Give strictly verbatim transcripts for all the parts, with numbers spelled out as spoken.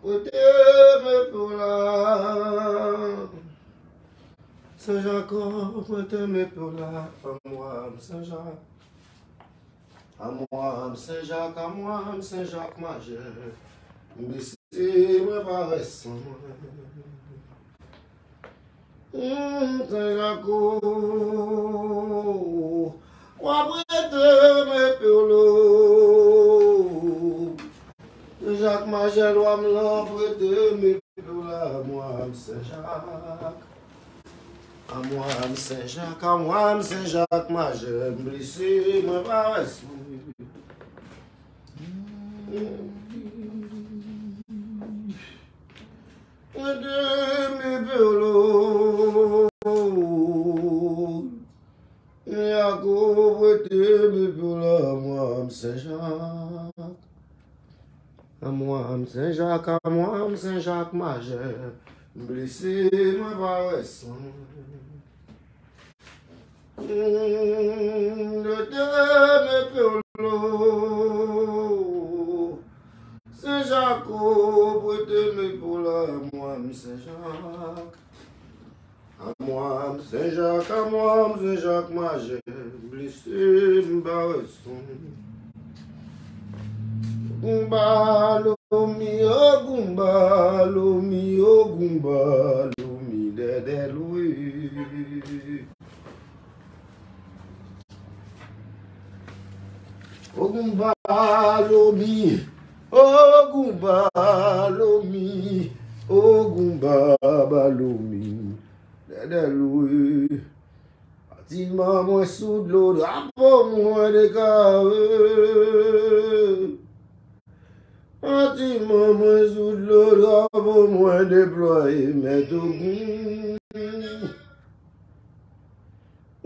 prete men pou la. Sen Jakòb, prete men pou la. Anmwa m Sen Jak. Anmwa m Sen Jak, anmwa m Sen Jak Majè. M blese, mwen pa wè san mwen. Mm, Sen Jak, o, w ap rete men pou lou. Sen Jak Majè, lwa m lan, prete men pou la, anmwa m Sen Jak. Anmwa m Sen Jak, anmwa m Sen Jak Majè, m blese, mwen pa wè san mwen. Prete men pou lou. Jakòb, prete men pou la, anmwa m Sen Jak. Anmwa m Sen Jak, anmwa m Sen Jak Majè. M blese, mwen pa wè san mwen. Mm, prete men pou lou. Sen Jakòb, prete men pou la, anmwa m Sen Jak. Anmwa m Sen Jak, anmwa m Sen Jak Majè. M blese, m pa wè san mwen. Ogoun Balomi, Ogoun Balomi, Ogoun Balomi, dèdè lwe. Ogoun Balomi, Ogoun Balomi, Ogoun Balomi, dèdè lwe. Batiman mwen sou dlo, drapo mwen dekare. Batiman mwen sou dlo, drapo mwen deplwaye, mèt Ogoun.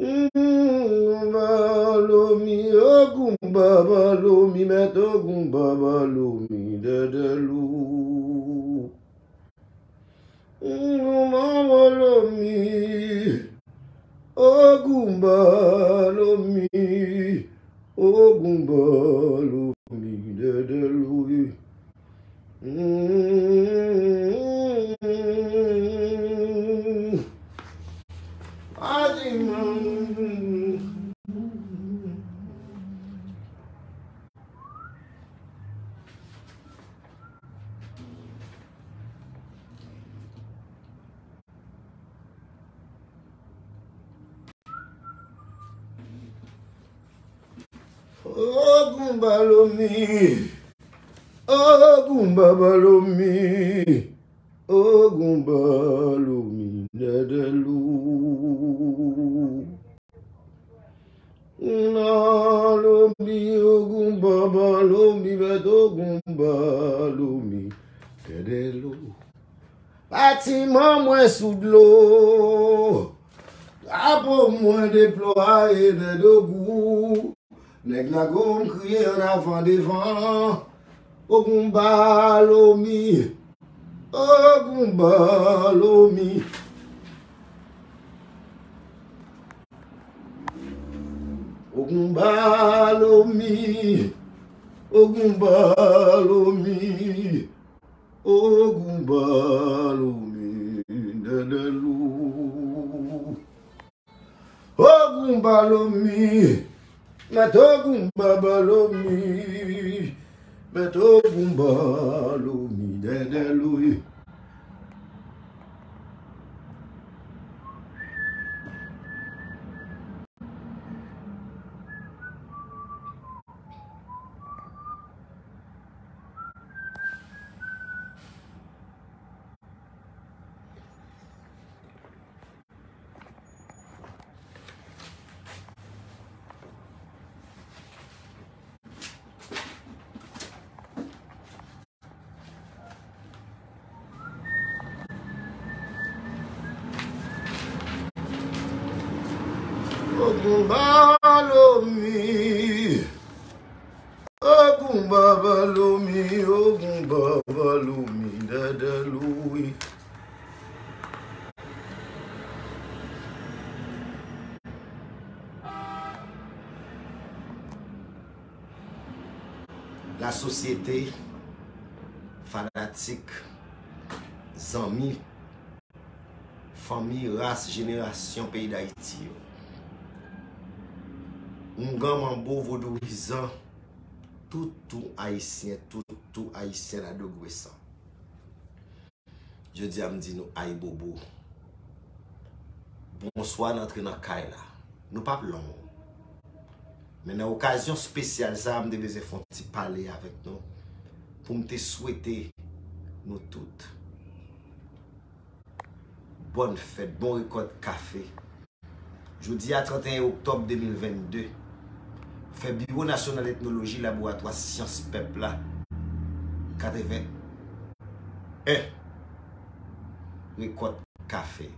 Ogoun Balomi, Ogoun Balomi, mèt Ogoun Balomi, dèdè lou. Ogoun Balomi, Ogoun Balomi, Ogoun Balomi, dèdè lou. Mm. Batiman. Ogoun Balomi, Ogoun Balomi, Ogoun Balomi, dèdè lou. Ogoun Balomi, Ogoun Balomi, mèt Ogoun Balomi, dèdè lou. Batiman mwen sou dlo. Drapo mwen deplwaye, mèt Ogoun. Nèg Nago m kriye an avan devan. Ogoun Balomi, Ogoun Balomi. Ogoun Balomi, Ogoun Balomi, Ogoun Balomi, dèdè lou. Ogoun Balomi, mèt Ogoun Balomi, mèt Ogoun Balomi, dèdè lou. Ogoun Balomi. Ogoun Balomi, Ogoun Balomi, dèdè lou. Lasosyete fanatik, zanmi, fanmi, ras, jenerasyon peyi Dayiti yo. Oungan, manbo, vodouyizan, tout tou ayisyen, tout tou ayisyen ladogresan. Jodi a m di nou ayibobo. Bonswa, n antre nan kay la. Nou p ap long. Men nan okazyon espesyal sa a, m te bezwen fè yon ti pale avèk nou pou m te swete nou tout bòn fèt, bon rekòt kafe. Jodi a, trannteyen oktòb de mil vennde, fè Biwo Nasyonal Etnoloji, Laboratwa Syans Pèp la, katreven en rekòt kafe.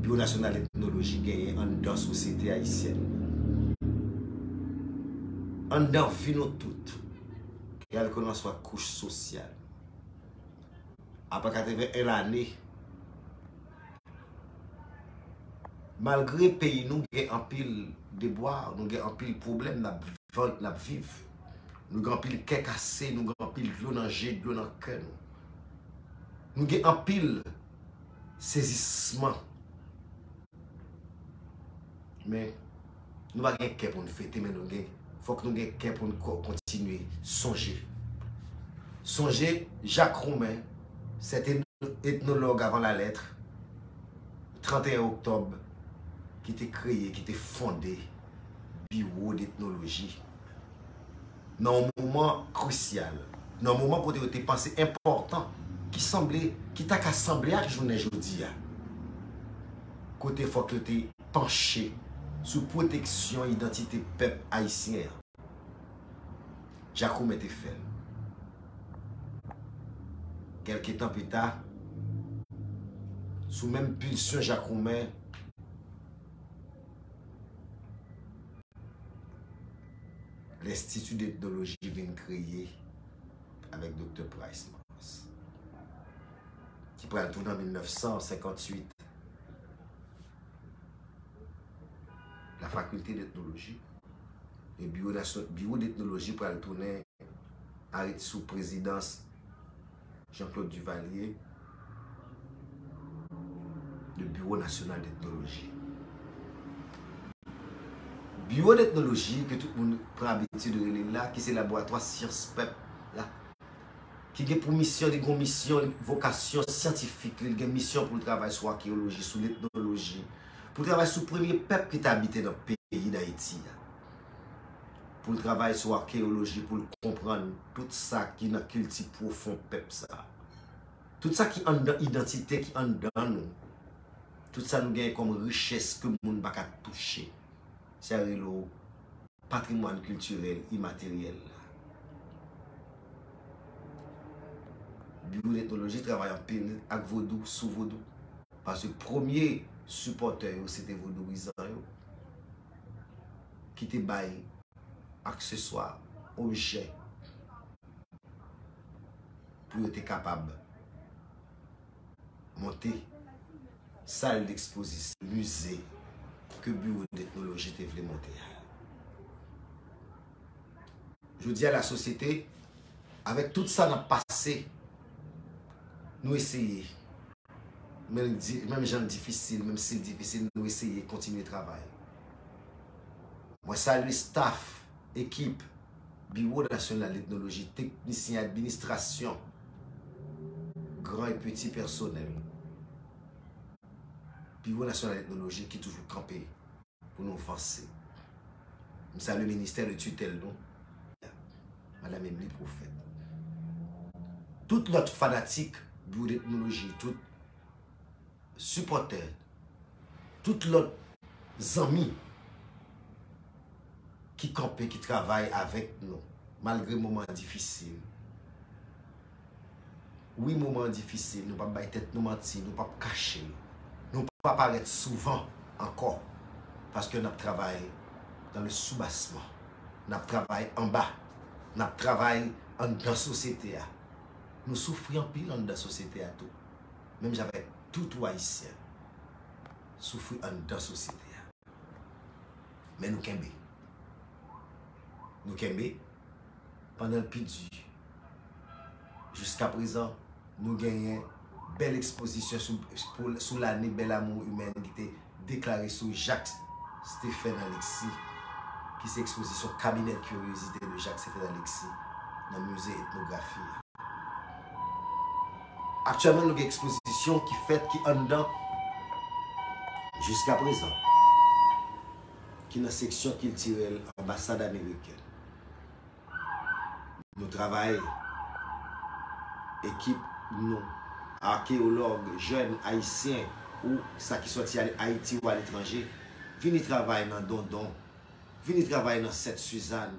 Biwo Nasyonal Etnoloji genyen anndan sosyete ayisyèn, anndan vi nou tout, kèlkelanswa kouch sosyal. Apre katreven en lane, malgre peyi nou gen anpil debwa, nou gen anpil pwoblèm n ap van-, n ap viv. Nou gen anpil kè kase, nou gen anpil dlo nan je, dlo nan kè nou. Nou gen anpil sezisman. Men, nou pa gen kè pou n fete, men nou gen, fòk nou gen kè pou n ko-, kontinye sonje. Sonje Jacques Roumain, cet etnologue avant la lettre, trannteyen oktòb, ki te kreye, ki te fonde Biwo d'Etnoloji. Nan yon moman krisyal, nan yon moman kote yo te panse enpòtan, ki sanble, ki ta ka sanble ak jounen jodi a, kote fòk yo te panche sou pwoteksyon idantite pèp ayisyen an. Jacques Roumain te fè l. Kèlke tan pita, sou menm pilsyon Jacques Roumain, Lenstiti d'Etnoloji vin kreye avèk Doktè Price Mars, ki pral tounen an mil nèf san senkanntuit, la Faculté d'Ethnologie, e Biwo Nasyon-, Biwo d'Etnoloji pral tounen a, sou prezidans Jean-Claude Duvalier, le Bureau National d'Ethnologie. Biwo d'Etnoloji, ke tout moun pran abitid rele l la, ki se Laboratwa Syans Pèp la, ki gen pou misyon, li gen misyon, vokasyon syantifik, li gen misyon pou l travay sou akeyoloji, sou letnoloji, pou l travay sou premye pèp ki te abite nan peyi Dayiti a. Pou l travay sou akeyoloji, pou l konprann tout sa ki nan kilti pwofon pèp sa a. Tout sa ki anndan idantite, ki anndan nou. Tout sa nou genyen kòm richès ke moun pa ka touche. Sa rele w patrimwàn kiltirèl imateryèl la. Biwo d'Etnoloji travay anpil ak vodou, sou vodou. Paske premye sipòtè yo, se te vodouyizan yo, ki te bay akseswa, objè, pou yo te kapab monte sal dekspozisyon, mize ke Biwo d'Etnoloji te vle monte a. Jodi a, lasosyete, avèk tout sa n ap pase, nou eseye. Men di-, menm jan l difisil, menm si l difisil, nou eseye kontinye travay. Mwen salye staff, ekip Biwo Nasyonal d'Etnoloji, teknisyen administrasyon, gran e piti pèsonèl Biwo Nasyonal d'Etnoloji ki toujou kanpe pou nou vanse. M salye ministè de titèl nou, Madam Emily Prophète. Tout lòt fanatik Biwo d'Etnoloji, tout sipòtè, tout lòt zanmi ki kanpe, ki travay avèk nou, malgre moman difisil. Wi, moman an difisil, nou p ap bay tèt nou manti, nou p ap kache l. Nou p ap parèt souvan ankò, paske n ap travay dans le soubassement. N ap travay anba. N ap travay anndan sosyete a. Nou soufri anpil anndan sosyete a tou. Menm jan avèk tout Ayisyen soufri anndan sosyete a. Men nou kenbe. Nou kenbe pandan l pi di. Jiskaprezan, nou genyen bèl ekspozisyon sou, pou, sou lane Bel Amour Humain ki te deklare sou Jacques Stéphane Alexis, ki se ekspozisyon Cabinet de curiosité de Jacques Stéphane Alexis nan Mize Etnografi a. Aktyèlman, nou gen ekspozisyon ki fèt, ki anndan, jiskaprezan, ki nan seksyon kiltirèl anbasad amerikèn. Nou travay, ekip nou, akeyològ, jèn ayisyen, ou sa ki sòti ale Ayiti ou aletranje, vini travay nan Dondon, vini travay nan Sent Sizàn.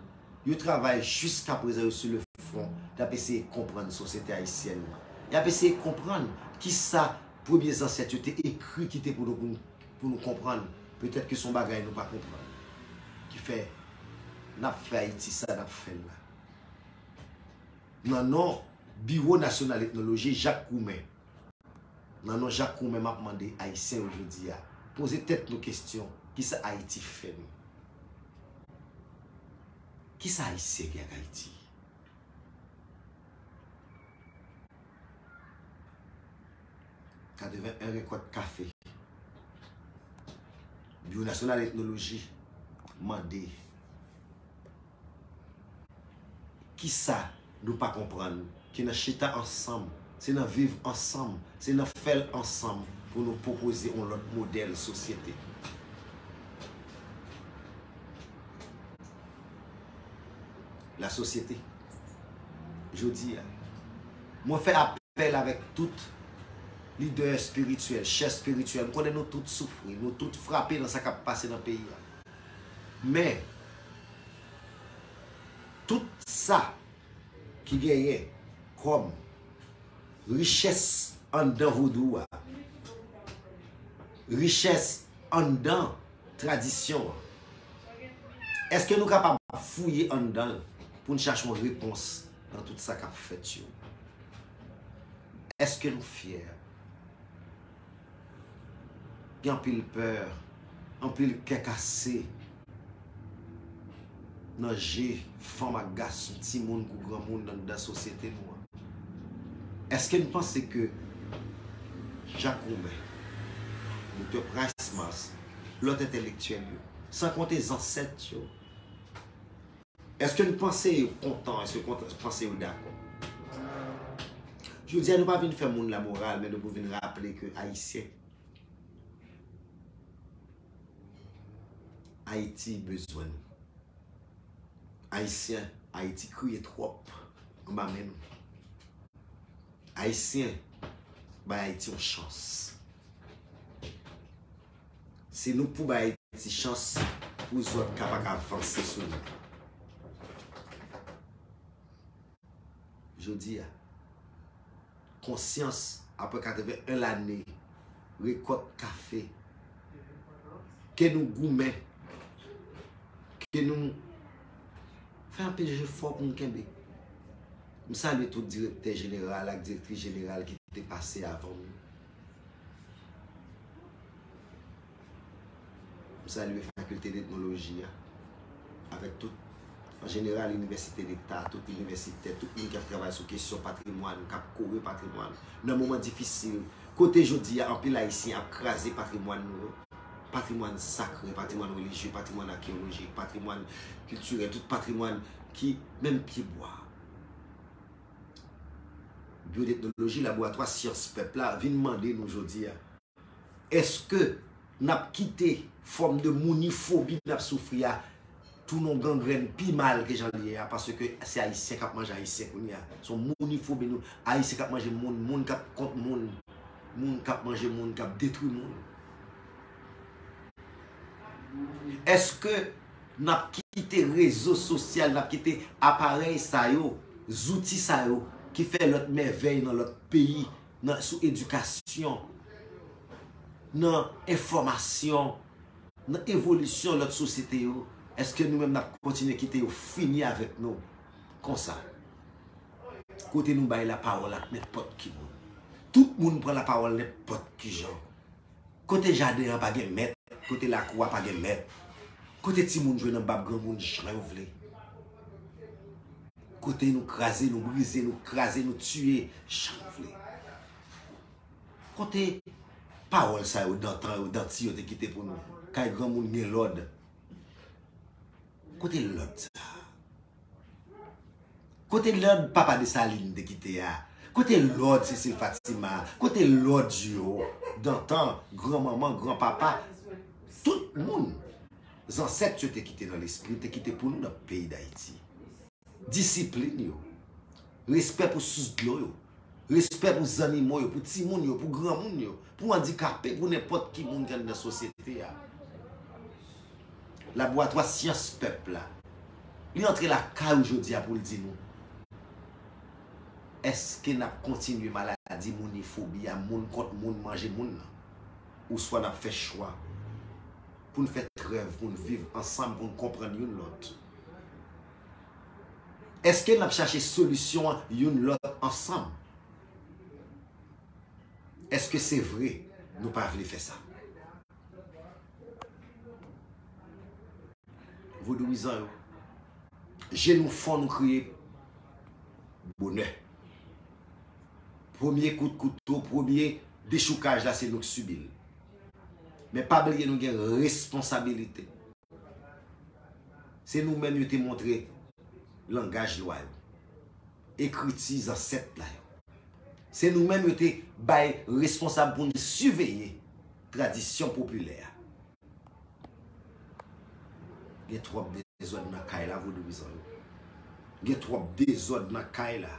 Yo travay jiskaprezan, yo sou le fwon, y ap eseye konprann sosyete ayisyèn nan. Y ap eseye konprann kisa premye zansèt yo te ekri kite pou nou, pou n, pou nou konprann. Petèt ke se yon bagay nou pa konprann. Ki fè n ap fè Ayiti sa n ap fè l la. Nan non Biwo Nasyonal Etnoloji, Jacques Roumain, nan non Jacques Roumain, m ap mande Ayisyen yo jodi a, poze tèt nou kesyon, kisa Ayiti fè nou? Kisa Ayisyen gen ak Ayiti? Katreven en rekòt kafe. Biwo Nasyonal Etnoloji mande, kisa nou pa konprann ki nan chita ansanm, se nan viv ansanm, se nan fè l ansanm pou nou pwopoze yon lòt modèl sosyete? Lasosyete, jodi a, mwen fè apèl avèk tout lidè espirityèl, chèf espirityèl. M konnen nou tout soufri, nou tout frape nan sa k ap pase nan peyi a. Men, tout sa ki genyen kòm richès anndan vodou a, richès anndan tradisyon an, èske nou kapab fouye anndan l pou n chache yon repons nan tout sa k ap fèt yo? Èske nou fyè? Gen anpil pè, anpil kè kase nan je fanm ak gason, timoun kou granmoun anndan sosyete nou an. Èske n panse ke Jacques Roumain, Doktè Price Mars, lòt entèlektyèl yo, san konte zansèt yo, èske n panse yo kontan? Èske n panse yo dakò? Jodi a, nou pa vin fè moun lamoral, men nou pou vin raple ke Ayisyen, Ayiti bezwen nou. Ayisyen, Ayiti kriye twòp anba men nou. Ayisyen, bay Ayiti yon chans. Se nou k pou bay Ayiti chans pou zòt ka pa ka vanse sou nou. Jodi a, konsyans, apre katreven en lane rekòt kafe, ke nou goumen, ke nou fè anpil jefò pou nou kenbe. M salye tout direktè jeneral ak direktris jeneral ki te pase avan m. M salye Fakilte d'Etnoloji a, avèk tout, an jeneral, Inivèsite Leta, tout inivèsitè, tout moun k ap travay sou kesyon patrimwàn, k ap kore patrimwàn, nan moman difisil, kote jodi a, anpil Ayisyen ap kraze patrimwàn nou yo, patrimwàn sakre, patrimwàn relijye, patrimwàn akeyolojik, patrimwàn kiltirèl, tout patrimwàn ki, menm pyebwa. Biwo d'Etnoloji, Laboratwa Syans Pèp la, vin mande nou jodi a, èske n ap kite fòm de mounifobi n ap soufri a tounen yon gangrèn pi mal ke jan l ye a, paske se Ayisyen k ap manje Ayisyen kounye a. Se yon mounifobi nou, Ayisyen k ap manje moun, moun k ap kont moun, moun k ap manje moun, k ap detwi moun. Èske n ap kite rezo sosyal, n ap kite aparèy sa yo, zouti sa yo ki fè lòt mèvèy nan lòt peyi, nan, sou edikasyon, nan enfòmasyon, nan evolisyon lòt sosyete yo, èske nou menm n ap kontinye kite yo fini avèk nou konsa? Kote nou bay lapawòl ak nenpòt ki moun. Tout moun pran lapawòl nenpòt ki jan. Kote jaden an pa gen mèt, kote lakou a pa gen mèt, kote timoun jwe nan bab granmoun jan yo vle. Kote nou kraze, nou brize, nou kraze, nou tiye, jan nou vle. Kote pawòl sa yo, dantan yo, danti yo te kite pou nou? Kay granmoun gen lòd. Kote lòd sa? Kote lòd papa Desalin te kite a? Kote lòd Cécile Fatima a? Kote lòd yo, dantan, granmanman, granpapa, tout moun, zansèt yo te kite nan lespri, te kite pou nou nan peyi Dayiti? Disiplin yo, respè pou sous dlo yo, respè pou zannimo yo, pou timoun yo, pou granmoun yo, pou andikape, pou nenpòt ki moun ki anndan sosyete a. Laboratwa syans pèp la, li antre lakay ou jodi a pou l di nou, èske n ap kontinye maladi moun, fobi a moun, kont moun, manje moun nan? Ouswa n ap fè chwa pou n fè trèv, pou n viv ansanm, pou n konprann youn lòt? Èske n ap chache solisyon an youn lòt ansanm? Èske se vre nou pa vle fè sa? Vodouyizan yo, je nou fon, nou kriye bonè. Premye kout kouto, premye dechoukaj la, se nou k sibi l. Men pa bliye nou gen responsabilite. Se nou menm yo te montre langaj lwa yo, ekriti zansèt la yo. Se nou menm yo te bay responsab pou n siveye tradisyon popilè a. Gen twòp dezòd nan kay la, vodouyizan yo. Gen twòp dezòd nan kay la.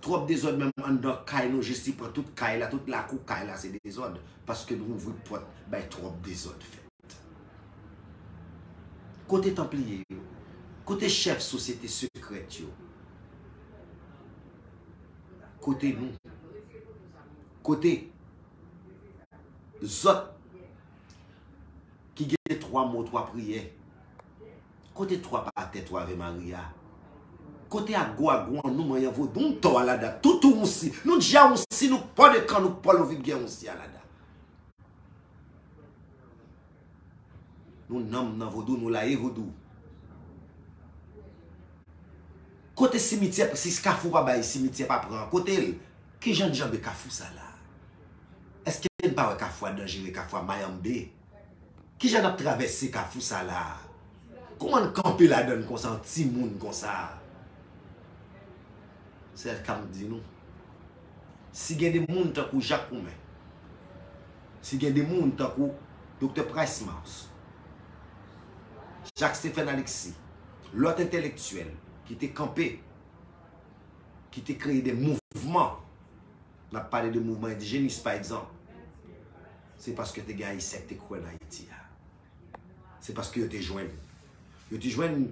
Twòp dezòd menm anndan kay nou, jis li pran tout kay la, tout lakou kay la se dezòd. Paske nou ouvri pòt bay twòp dezòd fèt. Kote Tanpliye yo? Kote chèf sosyete sekrèt yo? Kote nou? Kote zòt ki gen twa mo, twa priyè? Kote twa patè, twa Ave Maria? Kote agwo agwo an nou manyen vodou? M tò Alada, toutou ounsi. Nou dja ounsi, nou pò de kan, nou pò lovigè ounsi Alada. Nou nanm nan vodou, nou laye vodou. Kote simityè, si kafou pa bay, simityè pa pran, kote l? Kijan n janbe kafou sa la? Èske n pa wè kafou a danjere, kafou a mayanbe? Kijan n ap travèse kafou sa la? Kòman n kanpe ladan l konsa, yon timoun konsa? Se sa m di nou. Si gen de moun tankou Jak Roumen, si gen de moun tankou Doktè Price Mars, Jak Stephen Alexis, lòt entèlektyèl ki te kanpe, ki te kreye de mouvman, n ap pale de mouvman endijènis, pa egzanp, se paske te gen Ayisyen ki te kwè nan Ayiti a. Se paske yo te jwenn. Yo te jwenn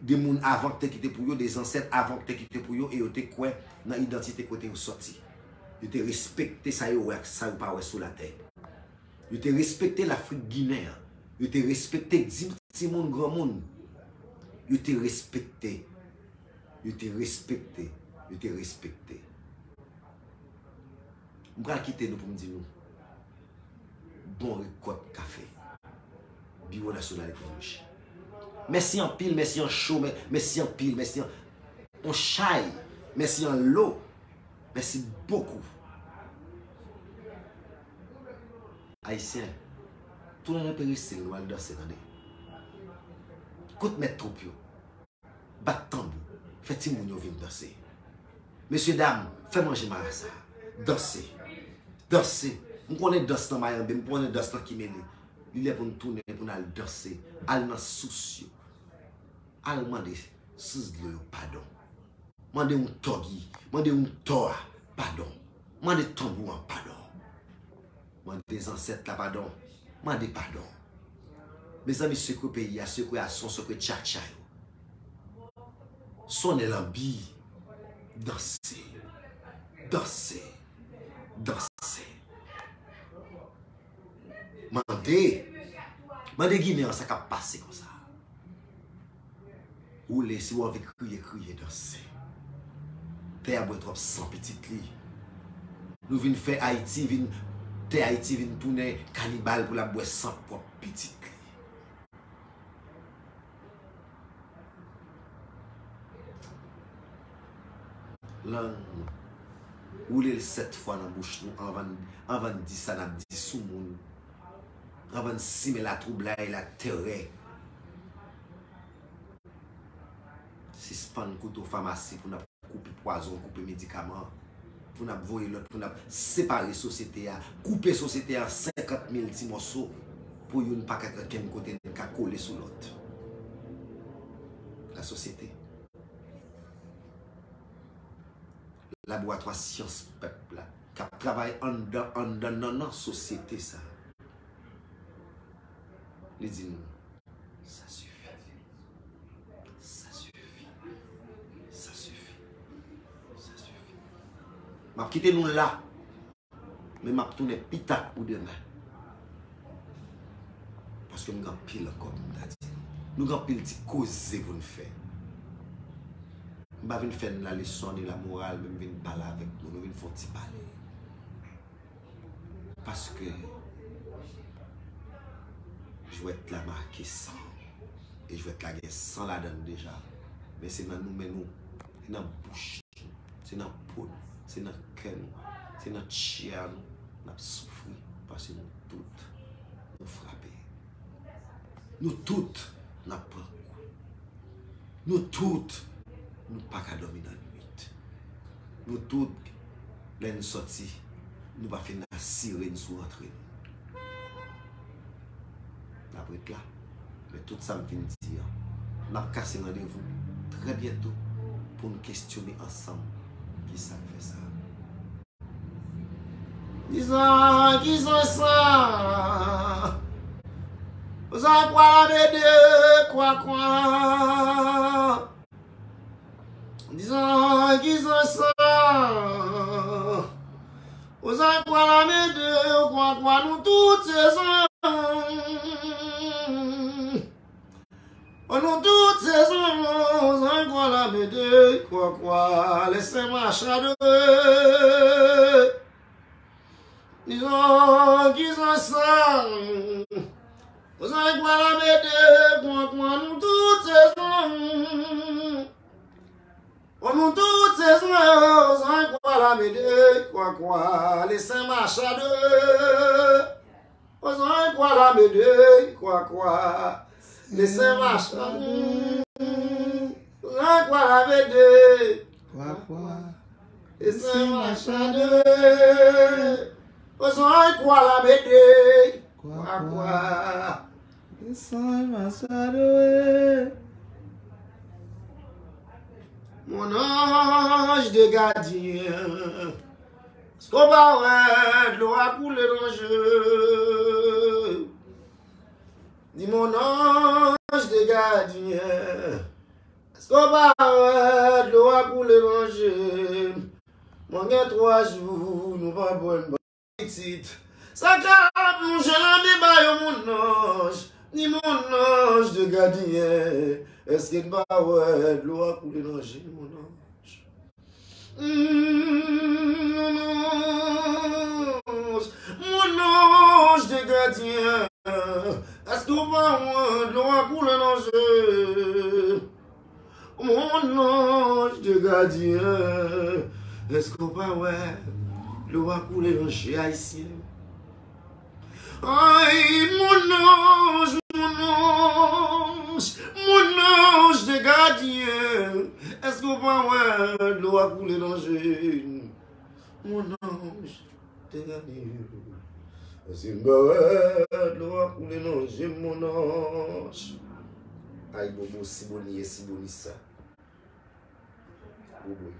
de moun avan ki te kite pou yo, de zansèt avan ki te kite pou yo, e yo te kwè nan idantite kote yo sòti. Yo te respekte sa yo wè ak sa yo pa wè sou latè. Yo te respekte Lafrik Ginen an. Yo te respekte di timoun, granmoun. Yo te respekte. Yo te respekte. Yo te respekte. M pral kite nou pou m di nou, bon rekòt kafe. Biwo Nasyonal Ekonomi Chili. Mèsi anpil, mèsi an cho, mè-, mèsi anpil, mèsi an, an chay, mèsi an lo, mèsi bokou. Ayisyen, tounen nan peristil nou al danse, tande. Kout mèt twoup yo. Bat tanbou, fè timoun yo vin danse. Mesye dam, fè manje marasa. Danse. Danse. M konnen dans nan mayanbe, m konnen dans nan kimele. Li lè pou n tounen, pou n al danse. Al nan sous yo. Al mande sous dlo yo padon. Mande yon tòg, mande yon tò a padon. Mande tanbou an padon. Mande zansèt la padon. Mande padon. Mezanmi, sekwe peyi a, sekwe ason, sekwe tchatcha yo. Sonnen lanbi. Danse. Danse. Danse. Mande. Mande Ginen an sa k ap pase konsa. Woule, si w anvi kriye, kriye, danse. Tè a bwè twòp san pitit li. Nou vin fè Ayiti vin, tè Ayiti vin tounen kanibal pou l ap bwè san pwòp pitit li. lang nou. Woule l sèt fwa nan bouch nou anvan, anvan n di sa n ap di sou moun. Anvan n simen latwoublay, latèrè. Sispann koute w famasi pou n ap koupe pwazon, koupe medikaman, pou n ap voye lòt, pou n ap separe sosyete a, koupe sosyete a an senkant mil ti mòso, pou youn pa ka gen kenn kote n ka kole sou lòt. La sosyete. Labòratwa syans pèp la, k ap travay anndan, anndan nannan sosyete sa. Li di nou, sa sifi. Sa sifi. Sa sifi. Sa sifi. M ap kite nou la. Men m ap tounen pita pou demen. Paske m gen anpil ankò pou m ta di nou. Nou gen anpil ti koze pou n fè. M pa vin fè n la leson ni la moral, men m vin pale avèk nou. Nou vin fè yon ti pale. Paske jwèt la make san. E jwèt la gen san ladan l deja. Men se nan nou men nou. Se nan bouch nou. Se nan po nou. Se nan kè nou. Se nan tchè nou. N ap soufri. Paske nou tout, nou frape. Nou tout, n ap pran kou. Nou tout, nou pa ka dòmi nan nwit. Nou tout, lè n sòti, nou pa fin asire n sou rantre nou. N ap ret la. Men tout sa m fin di an, n ap kase randevou trè byento pou n kestyone ansanm kisa k fè sa. Kizan, kizan sa? Ozan kwa la mede kwa kwa. Kizan, kizan sa? Ozan kwa la mede kwa kwa, nou tout se zan. O nou tout se zan, zan kwa la mede kwa kwa, lè sen machado. Dizon, dizon san. Zan kwa la mede kwa kwa, nou tout se zan. O nou tout se zan, zan kwa la mede kwa kwa, lè sen machado. Ozan kwa la mede kwa kwa. Lè sen machado. Ozan kwa la mede kwa kwa. Lè sen machado. Ozan kwa la mede kwa kwa. Lè sen machado. Mon ange de gardien. Èske w pa wè dlo a koule nan je? Ni mon ange de gardien. Èske w pa wè dlo a koule nan je? Mwen gen twa jou nou pa bwè, m pa pitit. Sa k ap nou je nan men ba yo mon ange, ni mon ange de gardien. Èske n pa wè dlo a koule nan je, mon ange? Mon ange, mon ange de gardien, èske w pa wè dlo a koule nan je? Mon ange de gardien, èske w pa wè dlo a koule nan je ayisyen? Ay, mon ange, mon ange, mon ange de gardien, èske w pa wè dlo a koule nan je? Mon ange de gardien, èske m pa wè dlo a koule nan je, mon ange? Ay, bobo, si boni ye, si boni sa. Bobo ye.